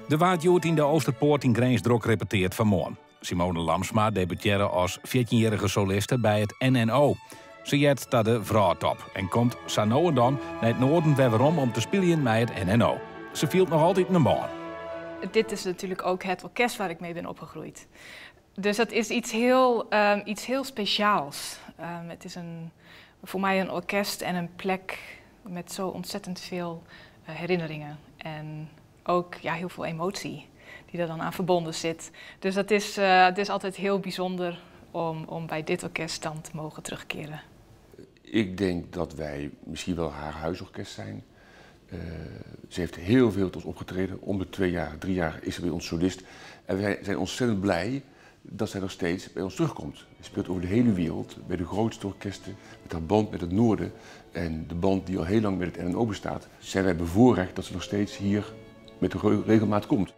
Der waard hjoed yn de Oosterpoort yn Grins drok repeteard foar moarn. Simone Lamsma debutearre as fjirtjinjierrige soliste by it NNO. Se heart ta de wrâldtop en komt sa no en dan nei it Noarden wer werom om te spyljen mei it NNO. Se fielt noch altyd in bân. Dit is natuurlijk ook het orkest waar ik mee ben opgegroeid. Dus dat is iets heel speciaals. Het is voor mij een orkest en een plek met zo ontzettend veel herinneringen. En ook, ja, heel veel emotie die er dan aan verbonden zit. Dus het is altijd heel bijzonder om bij dit orkest dan te mogen terugkeren. Ik denk dat wij misschien wel haar huisorkest zijn. Ze heeft heel veel tot ons opgetreden. Om de 2 jaar, 3 jaar is ze bij ons solist. En wij zijn ontzettend blij dat zij nog steeds bij ons terugkomt. Ze speelt over de hele wereld, bij de grootste orkesten, met haar band met het noorden. En de band die al heel lang met het NNO bestaat, zijn wij bevoorrecht dat ze nog steeds hier met de regelmaat komt.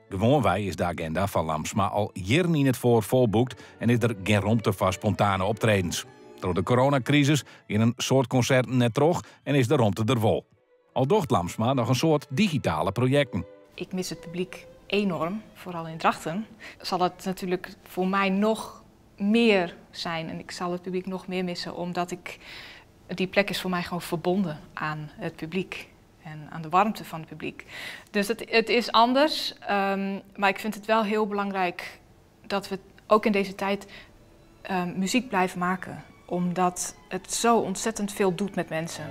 Gewoanwei is de agenda fan Lamsma al jierren yn it foar folboekt en is der gjin romte foar spontane optredens. Troch de coronakrisis gean in soad konserten net troch en is de romte der wol. Al docht Lamsma noch in soad digitale projekten. Ik mis het publiek enorm, vooral in Drachten. Zal het natuurlijk voor mij nog meer zijn en ik zal het publiek nog meer missen, omdat die plek is voor mij gewoon verbonden aan het publiek en aan de warmte van het publiek. Dus het is anders, maar ik vind het wel heel belangrijk dat we ook in deze tijd muziek blijven maken. Omdat het zo ontzettend veel doet met mensen.